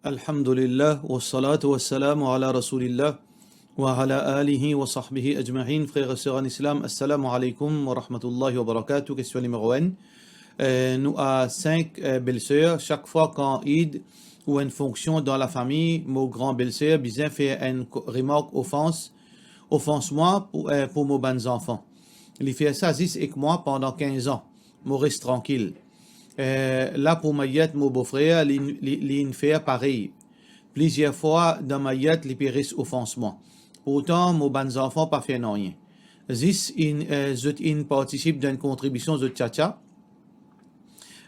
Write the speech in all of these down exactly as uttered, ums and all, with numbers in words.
Alhamdulillah, wassalatu wassalamu ala Rasoulillah, wa ala alihi wa sahbihi ajmain. Frer e ser an Islam, assalamu alaikum wa rahmatullahi wa barakatuh. Kestion nimero enn. Eh, nou a sink, eh, belser. Sak fwa kan Eid ou enn fonksion dan lafami, mo gran belser bizin fer enn ko-, remark ofans, ofans mwa pou, eh, pou mo bann zanfan. Li fer sa zis ek mwa pandan kinz an. Mo res trankil. Eh, la pou mayet mo bofrer, li, li, li inn fer parey. Plizier fwa dan mayet li pe res ofans mwa. Pourtan, mo bann zanfan pa fer nanye. Zis inn, eh, zot inn partisip dan enn kontribision zot tiatia.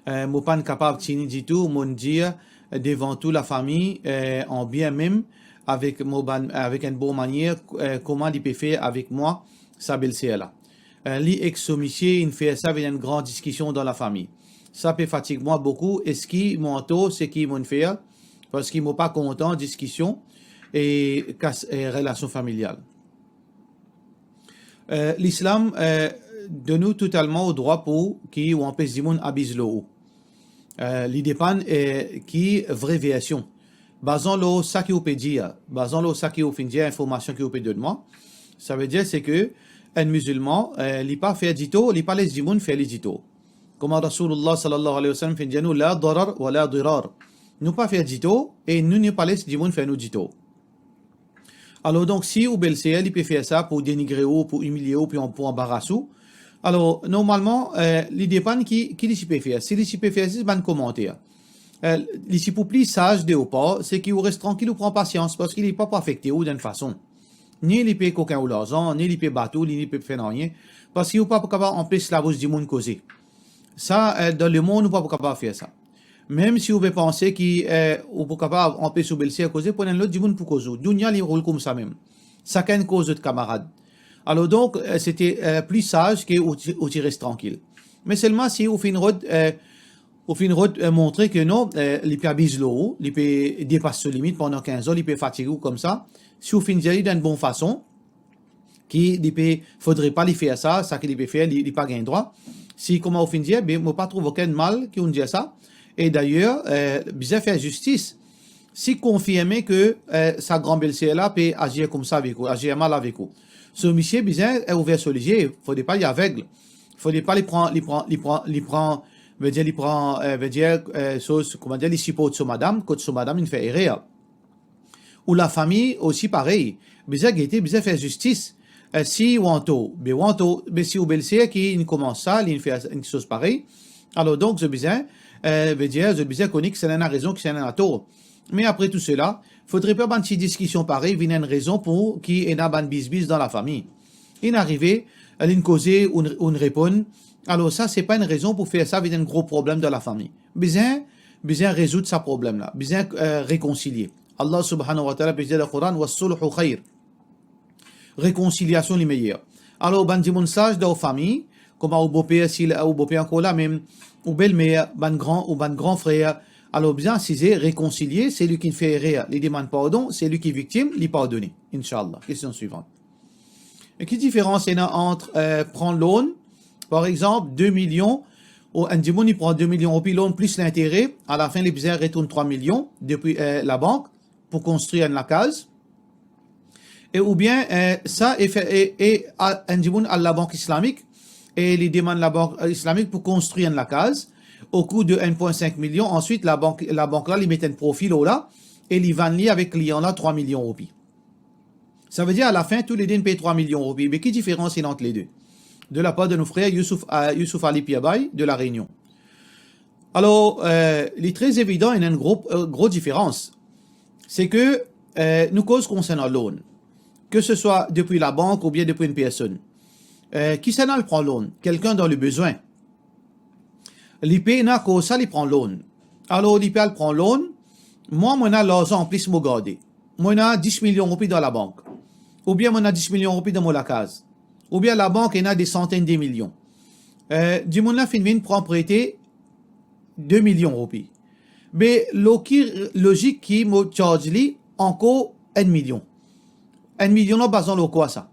Eh, mo pa'nn kapav tini ditou, mo'nn dir devan tou lafami, eh, an bien mem, avek mo bann, avek enn bon manier, eh, kouma li pe fer avek mwa, sa belser la. Eh, li ek so misie inn fer sa vinn enn gran diskision dan lafami. Sa pe fatig mwa boukou, eski mo antor seki mo'nn fer, parski mo pa kontan diskision e kas, eh, relasion familial. Eh, Lislam, eh, donn ou totalman ou drwa pou ki ou anpes dimoun abiz lor ou. Eh, li depann, eh, ki vre version. Bazan lor sa ki ou pe dir, bazan lor sa ki ou finn dir, informasion ki ou pe donn mwa, savedir seki enn mizilman, eh, li pa fer ditor, li pa les dimoun fer li ditor. Kouma Rasoulillah sallallahu alayhi wa sallam finn dir nou, "La darar wa la dirar." Nou pa fer ditor e nou, nou pa les dimoun fer nou ditor. Alor donk, si ou belser, li pe fer sa pou denigre ou, pou imilie ou, pou, pou anbaras ou, alor, normalman, eh, li depann ki, ki li ti pe fer. Si li ti pe fer zis bann komanter, eh, li ti pou pli saz de ou par, seki ou res trankil, ou pran pasians, parski li pa pou afekte ou dan enn fason. Ni li pe kokin ou larzan, ni li pe bat ou, ni li pe fer nanye, parski ou pa pou kapav anpes labous dimoun koze. Sa, eh, dan lemond, ou pa pou kapav fer sa. Mem si ou pe panse ki, eh, ou pou kapav anpes ou belser koze, pou enn lot dimoun pou koz ou. Dounia, li roul koumsa mem. Sakenn koz zot kamarad. Alor donk, eh, sete, eh, pli saz ki ou ti, ou ti res trankil. Me selman si ou finn rod, eh, ou finn rod, eh, montre ke non, eh, li pe abiz lor ou, li pe depas so limit pandan kinz an, li pe fatig ou koumsa. Si ou finn dir li dan enn bon fason, ki li pe, fodre pa li fer sa, sa ki li pe fer, li, li pa gagn drwa. Si kouma ou finn dir, be, mo pa trouv okenn mal ki ou'nn dir sa. E dayer, eh, bizin fer zistis. Si konfirme ke, eh, sa gran belser la pe azir koumsa avek ou, azir mal avek ou, so misie bizin, eh, ouver so lizie, fodre pa li aveg. Fodre pa li pran, li pran, li pran, li pran, vedir li pran, eh, vedir, eh, so, kouma dir, li siport so madam, kot so madam inn fer erer. Ou lafami osi parey. Bizin gete, bizin fer zistis. Eh, si ou antor, be ou antor, be si ou belser ki inn koumans sa, li inn fer enn kiksoz parey, alor donk, zot bizin, eh, vedir, zot bizin kone ki sa ena rezon, ki sa ena tor. Me apre tou sela, fodre pa bann ti diskision parey vinn enn rezon pou ki ena bann bizbiz dan lafami. Inn arive, linn koze, ou'nn, ou'nn reponn. Alor sa, se pa enn rezon pou fer sa vinn enn gro problem dan lafami. Bizin, bizin rezoud sa problem la. Bizin, eh, rekonsilie. Allah subhanahu wa ta'ala pe dir dan Koran, "Wassulhu khayr." Rekonsiliasion li meyer. Alor, bann dimoun saz dan ou fami, kouma ou boper, si la, ou boper ankor la mem, ou belmer, bann gran, ou bann gran frer, alor bizin asize, rekonsilie, seki finn fer erer, li demann pardon, seki viktim, li pardone. Inshallah. Kestion swivan. E ki diferans ena ant, eh, pran loan, par exanp, de milion, ou enn dimoun li pran de milion roupi loan plis lintere, alafin li bizin retourn trwa milion depi, eh, labank pou konstrir enn lakaz? E oubien, eh, sa, e fer, e, e, a, enn dimoun al labank islamik, e li demann labank, eh, islamik pou konstrir enn lakaz, o kou de enn pwin sink milion, answit labank, labank la, li met enn profi lor la, e li vann li avek klian la trwa milion roupi. Savedir, alafin, toulede inn pey trwa milion roupi. Me ki diferans ena ant lede? De lapar de nou frer Youssouf, eh, Youssouf Ali Piabay de La Réunion. Alor, eh, li tre evidan, ena enn gro, eh, gro diferans. Seki, eh, nou koz konsernan loan. Ke se swa depi labank oubien depi enn personn. Eh, kisannla al pran loan? Kelkenn dan lebezwin. Li pena koz sa, li pran loan. Alor, li pe al pran loan. Mwa, mo ena larzan anplis mo garde. Mo ena dis milion roupi dan labank. Oubien mo ena dis milion roupi dan mo lakaz. Oubien labank ena de santenn de milion. Eh, dimoun la finn vinn pran prete de milion roupi. Be lor ki lozik ki mo charge li ankor enn milion? Enn milion la, bazan lor kwa sa?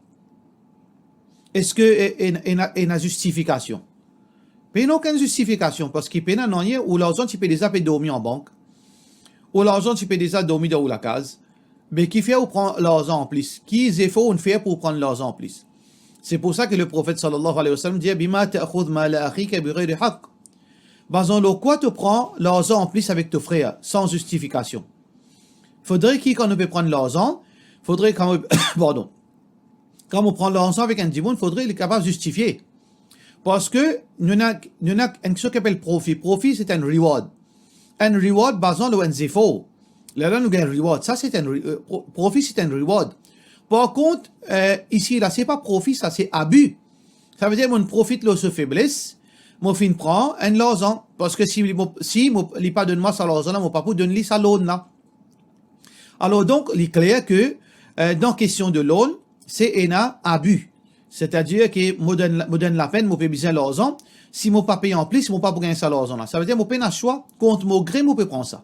Eski e, e, ena, ena zistifikasion? Pena okenn zistifikasion, parski pena nanye, ou larzan ti pe deza pe dormi an bank. Ou larzan ti pe deza dormi dan ou lakaz, be kifer ou pran larzan anplis? Ki zefor ou'nn fer pou ou pran larzan anplis? Se pou sa ki Leprofet sallallahu alayhi wa sallam dir, "Bima ta'khudh mala akhika bighayri haqq." Bazan lor kwa to pran larzan anplis avek to frer san zistifikasion? Fodre ki kan nou pe pran larzan, fodre kan, pardon, kan ou pran larzan avek enn dimoun, fodre li kapav zistifie. Parski nou ena, nou ena enn kiksoz ki apel profi. Profi, se enn reward. Enn reward bazan lor enn zefor. Lerla nou gagn reward. Sa, se enn re-, eh, pro-, profi, se enn reward. Par kont, eh, isi la, se pa profi, sa, se abi. Savedir, mo'nn profit lor so febles, mo finn pran enn larzan. Parski si li, mo, si mo, li pa donn mwa sa larzan la, mo pa pou donn li sa loan la. Alor donk, li kler ki, eh, dan kestion de loan, se ena abi. Setadir ki mo donn, mo donn lapenn, mo pe bizin larzan. Si mo pa pey anplis, mo pa pou gagn sa larzan la. Savedir mo pena swa, kont mo gre, mo pe pran sa.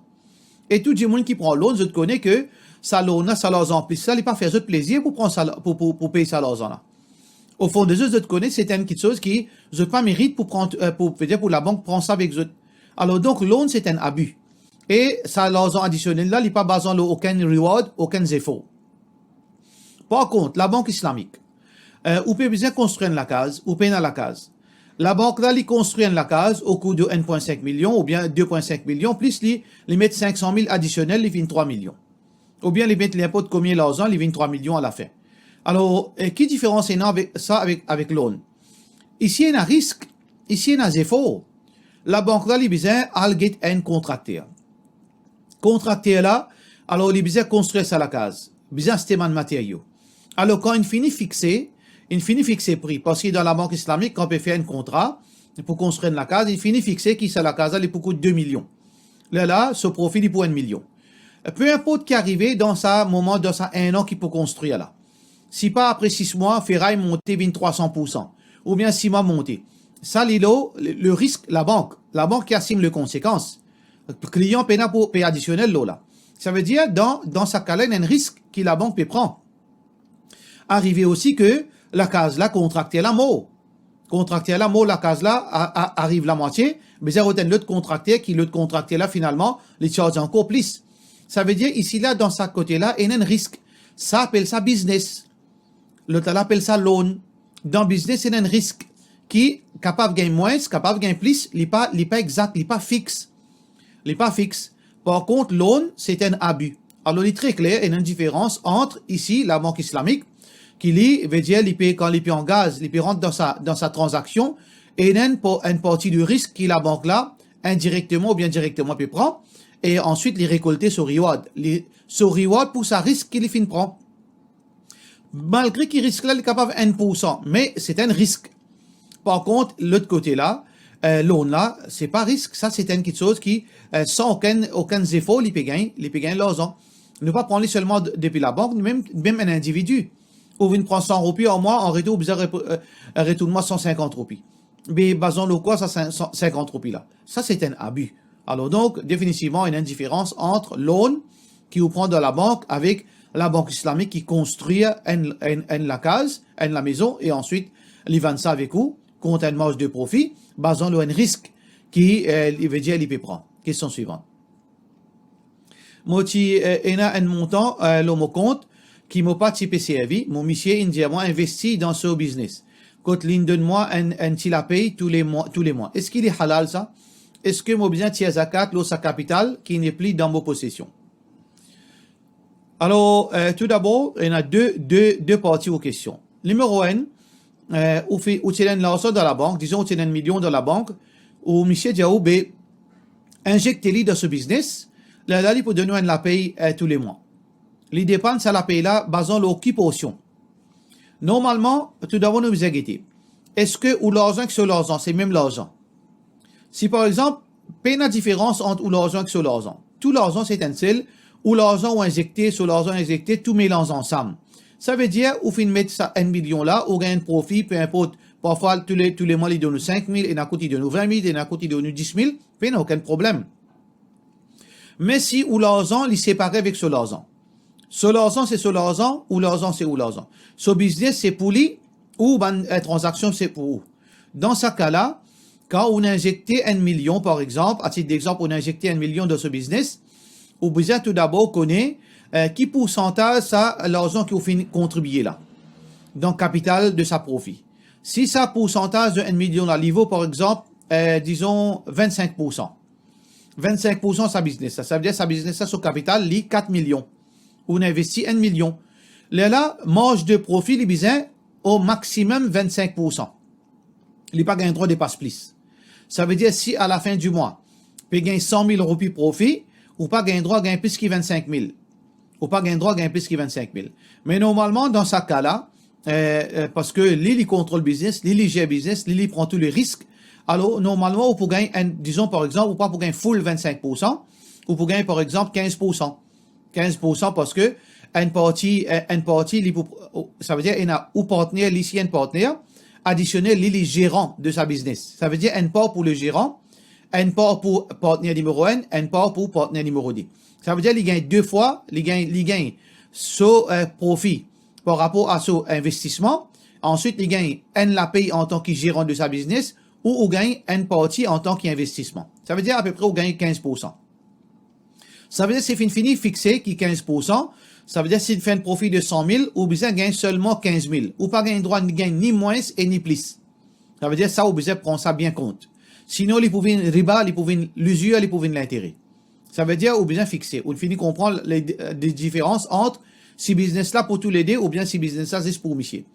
E tou dimoun ki pran loan, zot kone ki sa loan la, sa larzan anplis la, li pa fer zot plezir pou pran sa, pou, pou, pou pey sa larzan la. Ofon de zot, zot kone se enn kiksoz ki zot pa merit pou pran, eh, pou, vedir pou labank pran sa avek zot. Alor donk, loan se enn abi. E sa larzan adisionel la, li pa bazan lor okenn reward, okenn zefor. Par kont, Labank Islamik, eh, ou pe bizin konstrir enn lakaz, ou pena lakaz. Labank la, li konstrir enn lakaz okou de enn pwin sink milion oubien de pwin sink milion, plis li, li met sink san mil adisionel, li vinn trwa milion. Oubien li met ninport komie larzan, li vinn trwa milion alafen. Alor, eh, ki diferans ena avek sa, avek, avek loan? Isi ena risk, isi ena zefor. Labank la, li bizin al get enn kontrakter. Kontrakter la, alor li bizin konstrir sa lakaz, bizin aste bann materio. Alor kan inn fini fixe, inn fini fixe pri, parski dan Labank Islamik, kan pe fer enn kontra pou konstrir enn lakaz, inn fini fixe ki sa lakaz la, li pou kout de milion. Lerla, so profi, li pou enn milion. Pe inport ki arive dan sa moman, dan sa enn an ki pou konstrir la. Si pa apre sis mwa, feray monte vinn trwa san poursan, oubien siman monte. Sa li lor le, le risk labank. Labank ki asim le konsekans. Klian pena pou pey adisionel lor la. Savedir, dan, dan sa ka la, ena enn risk ki labank pe pran. Arive osi ki lakaz la, kontrakter la mor. Kontrakter la mor, lakaz la a, a, ariv lamwatie, bizin rod enn lot kontrakter, ki lot kontrakter la, finalman, li charge ankor plis. Savedir, isi la, dan sa kote la, ena enn risk. Sa apel sa biznes. Lot la, la apel sa loan. Dan biznes, ena enn risk ki kapav gagn mwins, kapav gagn plis, li pa, li pa exak, li pa fix. Li pa fix. Par kont, loan, se enn abi. Alor, li tre kler, ena enn diferans ant isi, Labank Islamik, ki li, vedir, li pe, kan li pe angaz, li pe rant dan sa, dan sa tranzaksion, ena enn po-, enn parti de risk ki labank la, indirekteman oubien direkteman, pe pran, e answit, li rekolte so reward. Li, so reward pou sa risk ki li finn pran. Malgre ki risk la, li kapav enn poursan, me se enn risk. Par kont, lot kote la, eh, loan la, se pa risk, sa se enn kiksoz ki, eh, san okenn, okenn zefor, li pe gagn, li pe gagn larzan. Nou pa pran li selman de-, depi labank, mem, mem enn individi. Ou vinn pran san roupi an mwa, an retour, ou bizin rep-, eh, retourn mwa san sinkant roupi. Be, bazan lor kwa sa sink-, san, sinkant roupi la? Sa se enn abi. Alor donk, definitivman, ena enn diferans ant loan ki ou pran dan labank avek Labank Islamik ki konstrir enn, enn, enn lakaz, enn lamezon, e answit, li vann sa avek ou kont enn marj de profi, bazan lor enn risk ki, eh, li, vedir li pe pran. Kestion swivan. Mo ti, eh, ena enn montan, eh, lor mo kont ki mo pa ti pe servi, mo misie inn dir mwa investi dan so biznes, kot linn donn mwa enn, enn ti lapey tou le mwa, tou le mwa. Eski li halal sa? Eski mo bizin tir zakat lor sa kapital ki nepli dan mo posesion? Alor, eh, toudabor, ena de, de, de parti ou kestion. Nimero enn, eh, ou fe-, ou ti ena enn larzan dan labank, dizon ou ti ena enn milion dan labank, ou misie dir ou, be, inzekte li dan so biznes, lerla li pou donn ou enn lapey, eh, tou le mwa. Li depann sa lapey la, bazan lor ki porsion. Normalman, toudabor nou bizin gete. Eski ou larzan ek so larzan, se mem larzan? Si par exanp, pena diferans ant ou larzan ek so larzan. Tou larzan se enn sel, ou larzan ou inzekte, so larzan inzekte, tou melanz ansam. Savedir, ou finn met sa enn milion la, ou gagn enn profi, pe inport, parfwa tou le, tou le mwa li donn ou sink mil, ena kout li donn ou vin mil, ena kout li donn ou dis mil, pena okenn problem. Me si ou larzan, li separe avek so larzan. So larzan, se so larzan, ou larzan, se ou larzan. So biznes, se pou li, ou bann, eh, tranzaksion, se pou ou. Dan sa ka la, kan ou inzekte enn milion, par exanp, a tit dexanp, ou inzekte enn milion dan so biznes, ou bizin toudabor kone, eh, ki poursantaz sa larzan ki ou finn kontribie la, dan kapital de sa profi. Si sa poursantaz de enn milion la, li vo, par exanp, eh, dizon, vennsenk poursan. Vennsenk poursan sa biznes la. Savedir sa biznes la, so kapital, li kat milion. Ou inn investi enn milion. Lerla, marz de profi, li bizin o maximum vennsenk poursan. Li pa gagn drwa depas plis. Savedir, si a la fin di mwa, pe gagn san mil roupi profi, ou pa gagn drwa gagn plis ki vennsenk mil. Ou pa gagn drwa gagn plis ki vennsenk mil. Me normalman, dan sa ka la, eh, eh, parski li, li kontrol biznes, li, li zer biznes, li, li pran tou le risk. Alor, normalman, ou pou gagn enn, dizon, par exanp, ou pa pou gagn full vennsenk poursan, ou pou gagn, par exanp, kinz poursan. Kinz poursan, parski enn parti, eh, enn parti, li pou, savedir, ena ou partner, li si enn partner, adisionel, li, li zeran de sa biznes. Savedir, enn par pou le zeran, enn par pou partner nimero enn, enn par pou partner nimero de. Savedir, li gagn de fwa, li gagn, li gagn so, eh, profi par rapor a so investisman, answit, li gagn enn lapey antan ki zeran de sa biznes, ou ou gagn enn parti antan ki investisman. Savedir, apepre, ou gagn kinz poursan. Savedir, si finn fini fixe ki kinz poursan, savedir, si fer enn profi de san mil, ou bizin gagn selman kinz mil. Ou pa gagn drwa ni gagn ni mwins e ni plis. Savedir, sa, ou bizin pran sa bien kont. Sinon, li pou vinn riba, li pou vinn lizir, li pou vinn lintere. Savedir, ou bizin fixe. Ou fini konpran le, le diferans ant si biznes la pou toulede oubien si biznes la zis pou misie.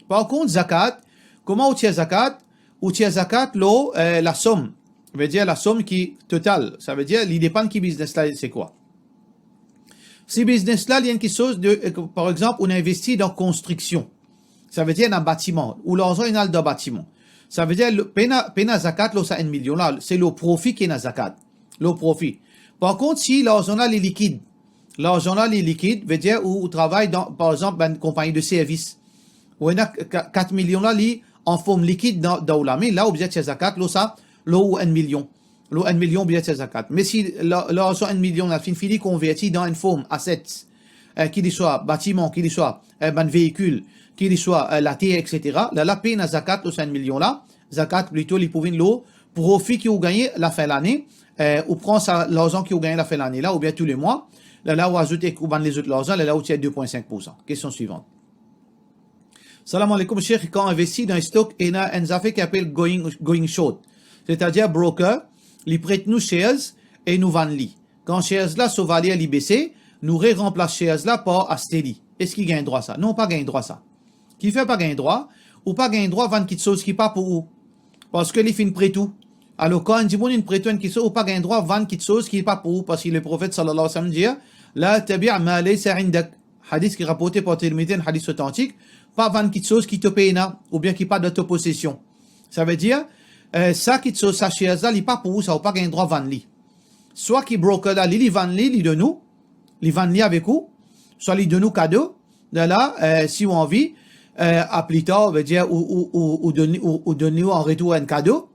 Par kont, zakat, kouma ou tir zakat? Ou tir zakat lor, eh, lasom. Vedir lasom ki total. Savedir, li depann ki biznes la, se kwa. Si biznes la, li enn kiksoz de, eh, par exanp, ou inn investi dan konstriksion. Savedir, ena batiman. Ou larzan inn al dan batiman. Savedir, le, pena, pena zakat lor sa enn milion la. Se lor profi ki ena zakat. Lor profi. Par kont, si larzan la, li likid. Larzan la, li likid, vedir ou, ou travay dan, par exanp, bann konpagni de servis. Ou ena k-, k-, kat milion la, li an form likid dan, dan ou lame, la ou bizin tir zakat lor sa, lor ou enn milion. Lor enn milion, ou bizin tir zakat. Me si la, larzan enn milion la finn fini konverti dan enn form assets, eh, ki li swa batiman, ki li swa, eh, bann veikil, ki li swa, eh, later, et cetera, la, la pena zakat lor sa enn milion la. Zakat plito, li pou vinn lor profi ki ou gagne lafin lane, eh, ou pran sa larzan ki ou gagne lafin lane la, oubien tou le mwa, la, la ou azout ek ou bann lezot larzan, la, la ou tir de pwin sink poursan. Kestion swivan. Salam aleykoum, Sheikh, kan investi dan stok, ena enn zafer ki apel going, going short. Setadir broker, li pret nou shares e nou vann li. Kan shares la so valer li bese, nou re ranplas shares la par aste li. Eski gagn drwa sa? Non, pa gagn drwa sa. Kifer pa gagn drwa? Ou pa gagn drwa vann kiksoz ki pa pou ou. Parski li finn pret ou. Alor, kan enn dimoun inn pret ou enn kiksoz, ou pa gagn drwa vann kiksoz ki pa pou ou, parski Leprofet sallallahu alayhi wa sallam dir, "La tabi' ma laysa indak." Hadis ki raporte par Tirmizi, enn hadis otantik, pa vann kiksoz ki to pena, oubien ki pa dan to posesion. Savedir, eh, sa kiksoz, sa shares la, li pa pou ou, sa ou pa gagn drwa vann li. Swa ki broker la, li, li vann li, li donn ou, li vann li avek ou, swa li donn ou kado, la, la, eh, si ou anvi, eh, a pli tar, vedir ou, ou, ou, ou donn, ou, ou donn li an retour enn kado,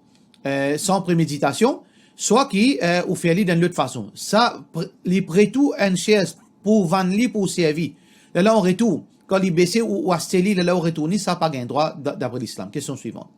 eh, san premeditasion, swa ki, eh, ou fer li dan lot fason. Sa, pr-, li pret ou enn shares pou vann li, pou servi. Lerla an retour, kan li bese ou, ou aste li, lerla ou retourn li, sa pa gagn drwa da-, dapre Lislam. Kestion swivan.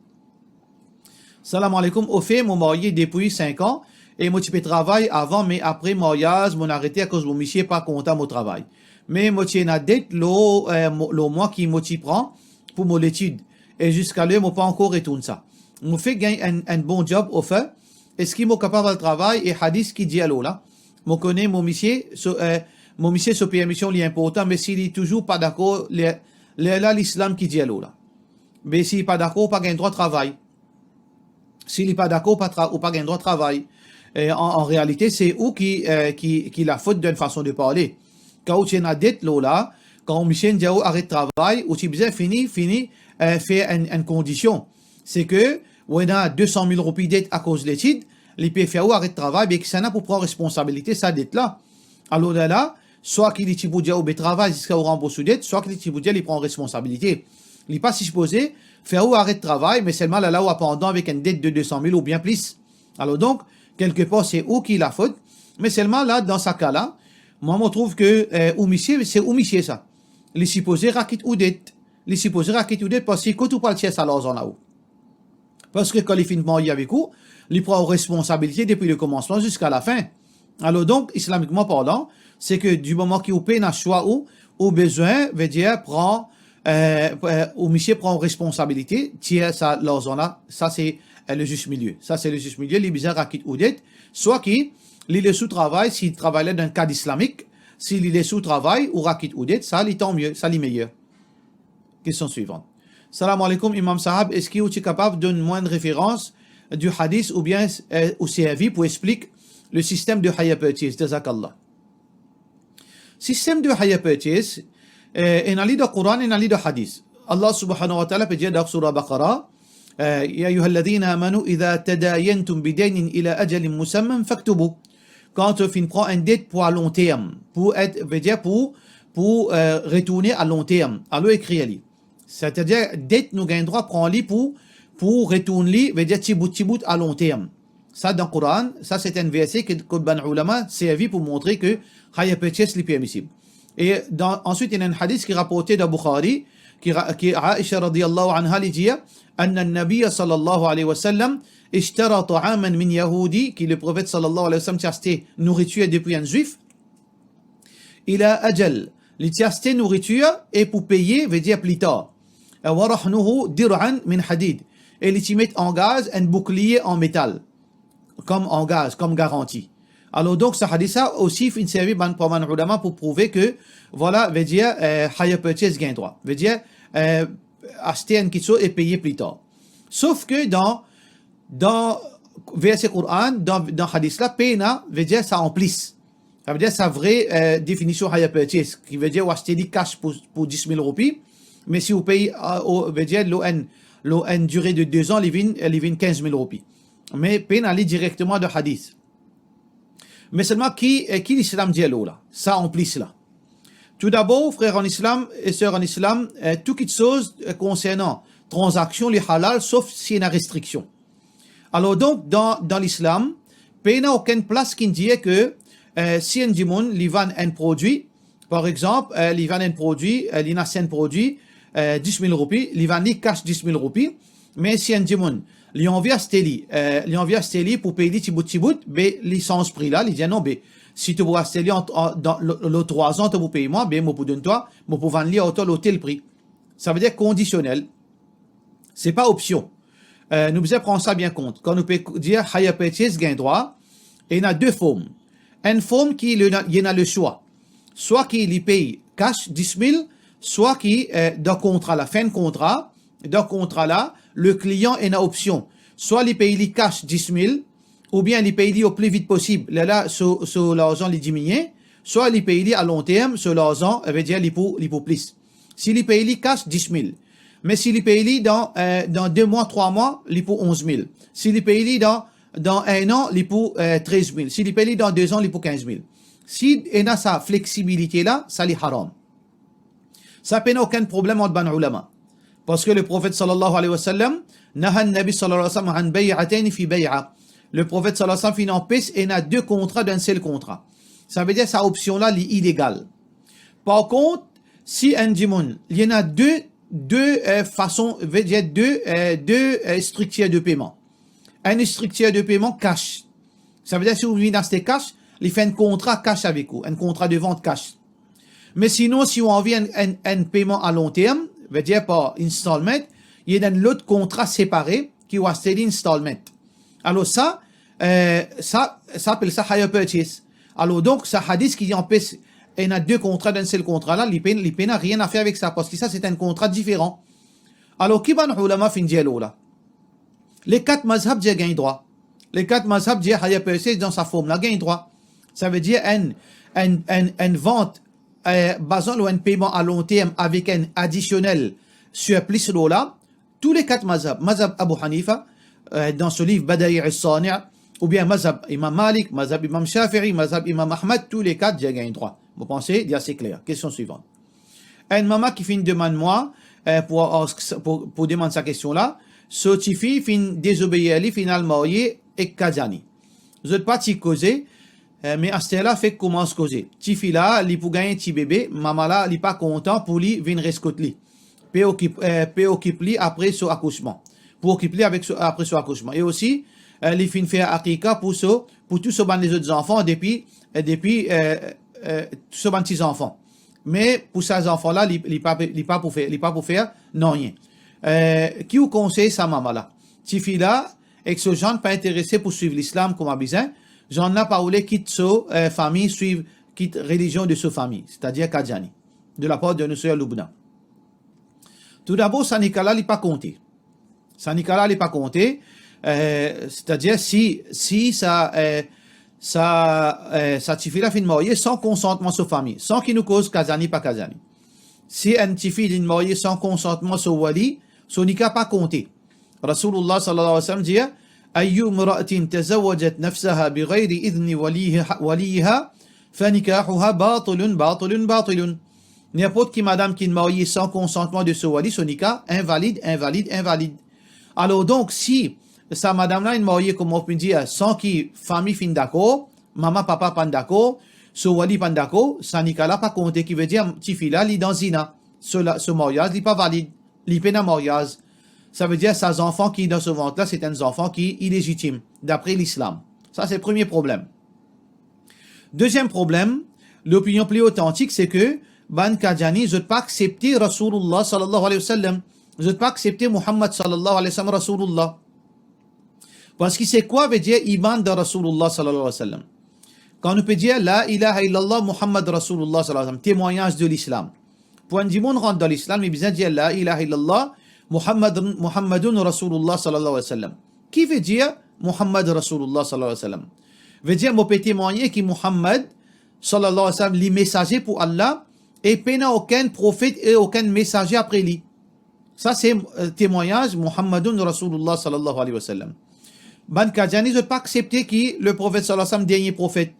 Salam aleykoum. Ofer, mo marye depi sink an e mo ti pe travay avan, me apre maryaz, mo'nn arete akoz mo misie pa kontan mo travay. Me mo ti ena det lor, eh, mo, lor mwa ki mo ti pran pou mo letid. E ziska ler mo pa ankor retourn sa. Mo fek gagn enn, enn bon job offer. Eski mo kapav al travay e hadis ki dir lor la? Mo kone mo misie so, eh, mo misie so permision li inportan, me si li touzour pa dakor, ler, lerla Lislam ki dir lor la? Me si li pa dakor, pa gagn drwa travay. Si li pa dakor, pa tra-, ou pa gagn drwa travay. E an, an realite, se ou ki, eh, ki, ki lafot dan enn fason de parle. Kan ou ti ena det lor la, kan ou misie inn dir ou aret travay, ou ti bizin fini, fini, eh, fer enn, enn kondision. Se ke ou ena de san mil roupi det akoz letid, li pe fer ou aret travay, be kisannla pou pran responsabilite sa det la? Alor lerla, swa ki li ti pou dir ou be travay ziska ou ranbours ou det, swa ki li ti pou dir li pran responsabilite. Li pa sipoze fer ou aret travay, me selman lerla ou abandon avek enn det de de san mil oubien plis. Alor donk, kelkepar, se ou ki lafot, me selman la, dan sa ka la, mwa, mo trouv ke, eh, ou misie, se ou misie sa. Li sipoze rakit ou det. Li sipoze rakit ou det, parski kot ou pou al tir sa larzan la ou? Parski kan li finn marye avek ou, li pran ou responsabilite depi lekomansman ziska lafin. Alor donk, islamikman parlan, se ke di moman ki ou pena swa ou, ou bizin, vedir, pran, eh, eh, ou misie pran responsabilite, tir sa larzan la, sa se, eh, le zis milie. Sa se le zis milie, li bizin rakit ou det, swa ki li les ou travay, si travay la dan kad islamik, si li les ou travay, ou rakit ou det, sa li tanmie, sa li meyer. Kestion swivan. Salam aleykoum, Imam Sahab, eski ou ti kapav donn mwa enn referans di hadis oubien, eh, ou servi pou explik le sistem de hire purchase? Jazakallah. Sistem de hire purchase, eh, ena li dan Koran, ena li dan hadis. Allah subhanahu wa ta'ala pe dir dan Surah Baqarah, eh, "Ya ayyuhalladhina amanu idha tadayantum bidaynin ila ajalin musamman faktubu." Kan to finn pran enn det pou a long term, pou et, vedir pou, pou, eh, retourne a long term, alor ekrir li. Setadir, det nou gagn drwa pran li pou, pou retourn li, vedir tibout, tibout a long term. Sa dan Koran, sa se enn verse ke, kot bann oulama servi pou montre ke hire purchase li permisib. E dan, answit, ena enn hadis ki raporte dan Bukhari, ki ra-, ki Aisha radiyallahu anha li dir, anna an-Nabiyya sallallahu alayhi wa sallam ishtara ta'aman min Yahudi, ki le Profet sallallahu alayhi wa sallam ti aste nouritir depi enn Zwif, ila ajal, li ti aste nouritir e pou peye, vedir pli tar. Wa rahnuhu dir'an min hadid, e li ti met an gaz enn bouklie an metal, kom an gaz, kom garanti. Alor donk, sa hadis la osi finn servi bann, par bann oulama pou prouve ke, vwala, vedir, eh, hire purchase gagn drwa. Vedir, eh, aste enn kiksoz e peye pli tar. Sof ke dan, dan verse Koran, dan, dan hadis la, pena, vedir sa an plis. Sa vedir sa vre, eh, definision hire purchase, ki vedir ou aste li cash pou, pou dis mil roupi, me si ou pey, eh, ou, vedir lor enn, lor enn dire de de zan, li vinn, li vinn kinz mil roupi. Me pena li direkteman dan hadis. Me selman ki, eh, ki Lislam dir lor la? Sa an plis la. Toudabor, frer an Islam e ser an Islam, eh, tou kiksoz, eh, konsernan tranzaksion li halal, sof si ena restriksion. Alor donk, dan, dan Lislam, pena okenn plas ki dir ke, eh, si enn dimoun, li vann enn prodwi, par exanp, eh, li vann enn prodwi, eh, li ena enn prodwi, eh, dis mil roupi, li vann li cash dis mil roupi, me si enn dimoun, li anvi aste li, eh, li anvi aste li pou pey li tibout tibout, be li sanz pri la, li dir, "Non, be, si to pou aste li an, an, dan, lor, lor trwa zan, to pou pey mwa, be mo pou donn twa, mo pou vann li ar twa lor tel pri." Sa vedir kondisionel. Se pa opsion. Eh, nou bizin pran sa bien kont. Kan nou pe dir hire purchase gagn drwa, ena de form. Enn form ki li ena, li ena leswa. Swa ki li pey cash dis mil, swa ki, eh, dan kontra la, fin kontra, dan kontra la, le klian ena opsion. Swa li pey li cash dis mil, oubien li pey li o pli vit posib. Lerla so, so larzan li diminie, swa li pey li a long term, so larzan, eh, vedir li pou, li pou plis. Si li pey li cash dis mil. Me si li pey li dan, eh, dan de mwa, trwa mwa, li pou onz mil. Si li pey li dan, dan enn an, li pou, eh, trez mil. Si li pey li dan de zan, li pou kinz mil. Si ena sa fleksibilite la, sa li haram. Sa pena okenn problem ant bann oulama. Parski le Profet sallallahu alayhi wa sallam, naha an-Nabi sallallahu alayhi wa sallam an bay'atayn fi bay'a. Le Profet sallallahu alayhi wa sallam finn anpes ena de kontra dan enn sel kontra. Sa vedir sa opsion la, li ilegal. Par kont, si enn dimoun, li ena de, de, eh, fason, vedir de, eh, de, eh, striktir de peyman. Enn striktir de peyman cash. Sa vedir si ou vinn aste cash, li fer enn kontra cash avek ou, enn kontra de vant cash. Me sinon, si ou anvi enn, enn, enn peyman a long term, vedir par installment, li ena enn lot kontra separe ki ou aste li installment. Alor sa, eh, sa, sa apel sa hire purchase. Alor donk, sa hadis ki anpes ena de kontra dan enn sel kontra la, li pe, li pena nanye a fer avek sa, parski sa se enn kontra diferan. Alor ki bann oulama finn dir lor la? Le kat mazhab dir gagn drwa. Le kat mazhab dir hire purchase dan sa form la gagn drwa. Sa vedir enn, enn, enn, enn vant, eh, bazan lor enn peyman a long term avek enn adisionel surplis lor la, tou le kat mazhab, mazhab Abu Hanifa, eh, dan so liv Badi' as-Sani', oubien mazhab Imam Malik, mazhab Imam Shafi'i, mazhab Imam Ahmad, tou le kat dir gagn drwa. Mo panse li ase kler. Kestion swivan. Enn mama ki finn demann mwa, eh, pou ask sa, pou, pou demann sa kestion la, so tifi finn dezobeir li, finn al marye ek Kadjani. Zot pa ti koze, eh, me aster la fek koumans koze. Tifi la, li pou gagn ti bebe, mama la, li pa kontan pou li vinn res kot li. Pe okip, eh, pe okip li apre so akousman. Pou okip li avek so, apre so akousman. E osi, eh, li finn fer akika pou so, pou tou so bann lezot zanfan, depi, eh, depi, eh, eh, tou so bann ti zanfan. Me pou sa zanfan la, li, li pa pe, li pa pou fer, li pa pou fer nanye. Eh, ki ou konsey sa mama la? Tifi la ek so zann pa interese pou swiv lislam kouma bizin. Zann la pa oule kit so, eh, fami swiv, kit relizion de so fami, setadir Kadjani, de lapar de nou ser Loubna. Toudabor, sa nika la, li pa konte. Sa nika la, li pa konte. Eh, setadir, si, si sa, eh, sa, eh, sa tifi la finn marye san konsantman so fami, san ki nou koz Kadjani pa Kadjani. Si enn tifi finn marye san konsantman so wali, so nika pa konte. Rasoulillah sallallahu alayhi wa sallam dir, "Ayyu imra'atin tazawwajat nafsaha bighayri idhni waliha, waliha, fa nikahuha batilun, batilun, batilun." Ninport ki madam ki marye san konsantman de so wali, so nika invalid, invalid, invalid. Alor donk, si sa madam la inn marye, kouma ou finn dir, san ki fami finn dakor, mama, papa pann dakor, so wali pann dakor, sa nika la pa konte, ki vedir tifi la, li dan zina. So la, so maryaz, li pa valid. Li pena maryaz. Savedir sa zanfan ki dan so vant la, se enn zanfan ki ilezitim, dapre lislam. Sa se premie problem. Deziem problem, lopinion pli otantik, se ke bann Kadjani, zot pa aksepte Rasoulillah sallallahu alayhi wa sallam. Zot pa aksepte Muhammad sallallahu alayhi wa sallam, Rasoulillah. Parski se kwa vedir iman dan Rasoulillah sallallahu alayhi wa sallam? Kan nou pe dir, "La ilaha illallah Muhammad Rasoulillah sallallahu alayhi wa sallam", temwagnaz de lislam. Pou enn dimoun rant dan lislam, li bizin dir, "La ilaha illallah Muhammad, Muhammadun Rasoulillah sallallahu alayhi wa sallam." Ki vedir Muhammad Rasoulillah sallallahu alayhi wa sallam? Vedir, mo pe temwagne ki Muhammad sallallahu alayhi wa sallam, li mesaze pou Allah, e pena okenn profet e okenn mesaze apre li. Sa se, eh, temwagnaz Muhammadun Rasoulillah sallallahu alayhi wa sallam. Bann Kadjani, zot pa aksepte ki le profet sallallahu alayhi wa sallam dernie profet.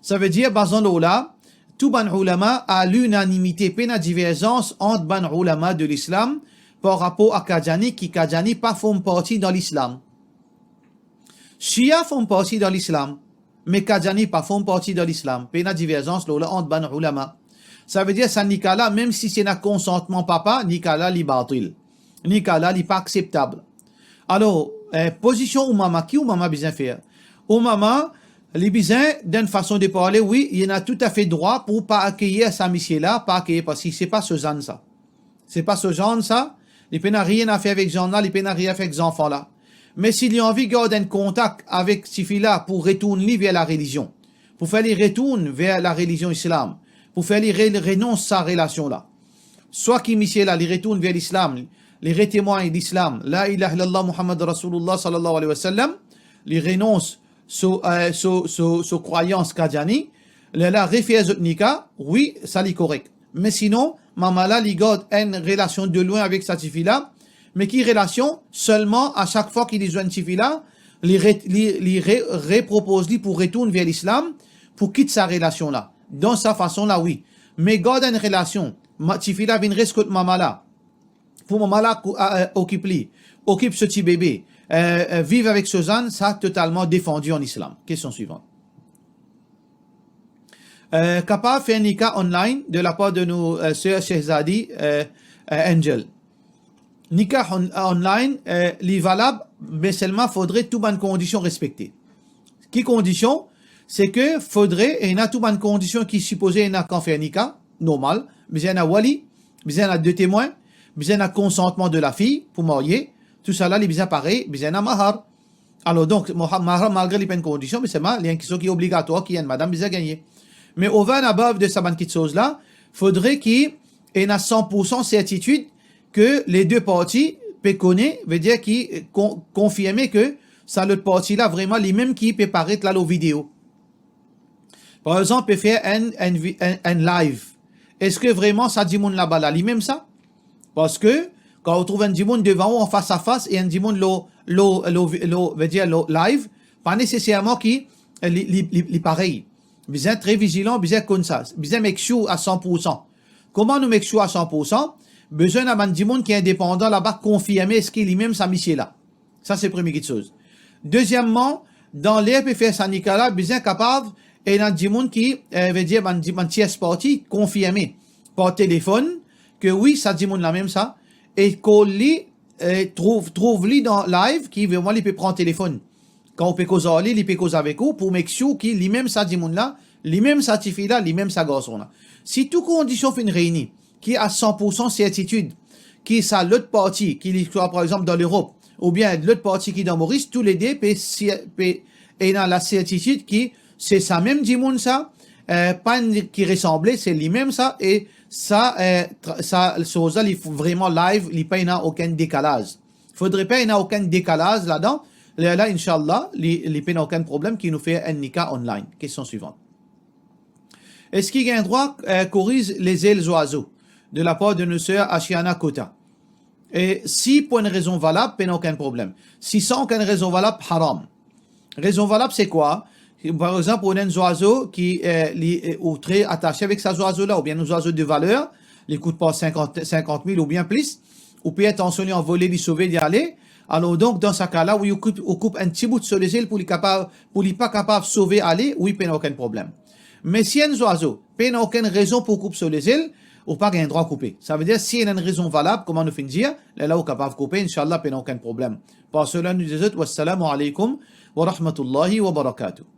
Savedir, bazan lor la, tou bann oulama, a linanimite, pena diverzans ant bann oulama de lislam par rapor a Kadjani, ki Kadjani pa form parti dan lislam. Shia form parti dan lislam, me Kadjani pa form parti dan lislam. Pena diverzans lor la ant bann oulama. Savedir sa nika la, mem si se ena konsantman papa, nika la li batil. Nika la li pa akseptab. Alor, eh, pozision ou mama, ki ou mama bizin fer? Ou mama, li bizin, dan fason de parle, wi, li ena toutafe drwa pou pa akeyir sa misie la, pa akeyir, parski se pa so zann sa. Se pa so zann sa, li pena nanye a fer avek zann la, li pena nanye a fer avek zanfan la. Me si li anvi gard enn kontak avek tifi la pou retourn li ver larelizion, pou fer li retourn ver larelizion islam, pou fer li re-, renons sa relasion la, swa ki misie la, li retourn ver lislam, li retemwagn lislam, la ilaha illallah Muhammad Rasoulillah sallallahu alayhi wa sallam, li renons so, eh, so, so, so krwayans Kadjani, lerla refer zot nika, wi, sa li korek. Me sinon, mama la, li gard enn relasion de lwin avek sa tifi la. Me ki relasion? Selman, a sak fwa ki li zwenn tifi la, li re-, li, li re-, repropoz li pou retourn ver lislam, pou kit sa relasion la. Dan sa fason la, wi. Me gard enn relasion, ma-, tifi la vinn res kot mama la, pou mama la kou-, a, a, okip li, okip so ti bebe, eh, eh, viv avek so zann, sa totalman defandi an islam. Kestion swivan. Eh, kapav fer nika online de lapar de nou, eh, ser Shehzadi, eh, eh, Angel. Nika on-, online, eh, li valab, me selman fodre tou bann kondision respekte. Ki kondision? Se ke fodre ena tou bann kondision ki sipoze ena kan fer nika, normal, bizin ena wali, bizin ena de temwin, bizin ena konsantman de lafi pou marye, tousala li bizin parey, bizin ena mahar. Alor donk, moha-, mahar malgre li pa enn kondision, me selman li enn kiksoz ki obligatwar ki enn madam bizin gagne. Me over and above de sa bann kiksoz la, fodre ki ena san pour san sertitid ke le de parti pe kone, vedir ki kon-, konfirme ke sa lot parti la vreman limem ki pe paret la lor video. Par exanp, pe fer enn, enn vi-, enn, enn live. Eski vreman sa dimoun laba la limem sa? Parski kan ou trouv enn dimoun devan ou an fas a fas e enn dimoun lor, lor, lor vi-, lor, vedir lor live, pa neseserman ki, eh, li, li, li, li parey. Bizin tre vizilan, bizin konn sa, bizin make sure a san pour san. Kouma nou make sure a san pour san? Bizin ena bann dimoun ki indepandan laba konfirme eski limem sa misie la. Sa se premie kiksoz. Dezieman, dan ler pe fer sa nika la, bizin kapav ena dimoun ki, eh, vedir bann di-, bann tiers parti konfirme par telefonn ke wi, sa dimoun la mem sa, e call li, eh, trouv, trouv li dan live ki vreman li pe pran telefonn. Kan ou pe koz ar li, li pe koz avek ou pou make sure ki limem sa dimoun la, limem sa tifi la, limem sa garson la. Si tou kondision finn reyni, ki a san pour san sertitid ki sa lot parti, ki li swa par exanp dan Lerop, oubien lot parti ki dan Moris, toulede pe si-, pe ena lasertitid ki se sa mem dimoun sa, eh, pa enn ki resanble, se limem sa, e sa, eh, tra-, sa soz la, li f-, vreman live, li pa ena okenn dekalaz. Fodre pa ena okenn dekalaz ladan. Lerla, inshallah, li, li pena okenn problem ki nou fer enn nika online. Kestion swivan. Eski gagn drwa, eh, koriz lezel zwazo de lapar de nou ser Ashiana Kota? E si pou enn rezon valab, pena okenn problem. Si san okenn rezon valab, haram. Rezon valab se kwa? Par exanp, ou ena enn zwazo ki, eh, li, eh, ou tre atase avek sa zwazo la, oubien enn zwazo de valer, li kout par sinkant, sinkant mil oubien plis, ou pe intansione anvole li, sove li ale, alor donk, dan sa ka la, wi, ou koup, ou koup enn ti bout so lezel pou li kapav, pou li pa kapav sove ale, wi, pena okenn problem. Me si enn zwazo pena okenn rezon pou koup so lezel, ou pa gagn drwa koupe. Savedir, si ena enn rezon valab, kouma nou finn dir, lerla ou kapav koupe, inshallah, pena okenn problem. Par sela, nou dir zot, wassalamu alaikum wa rahmatullahi wa barakatuh.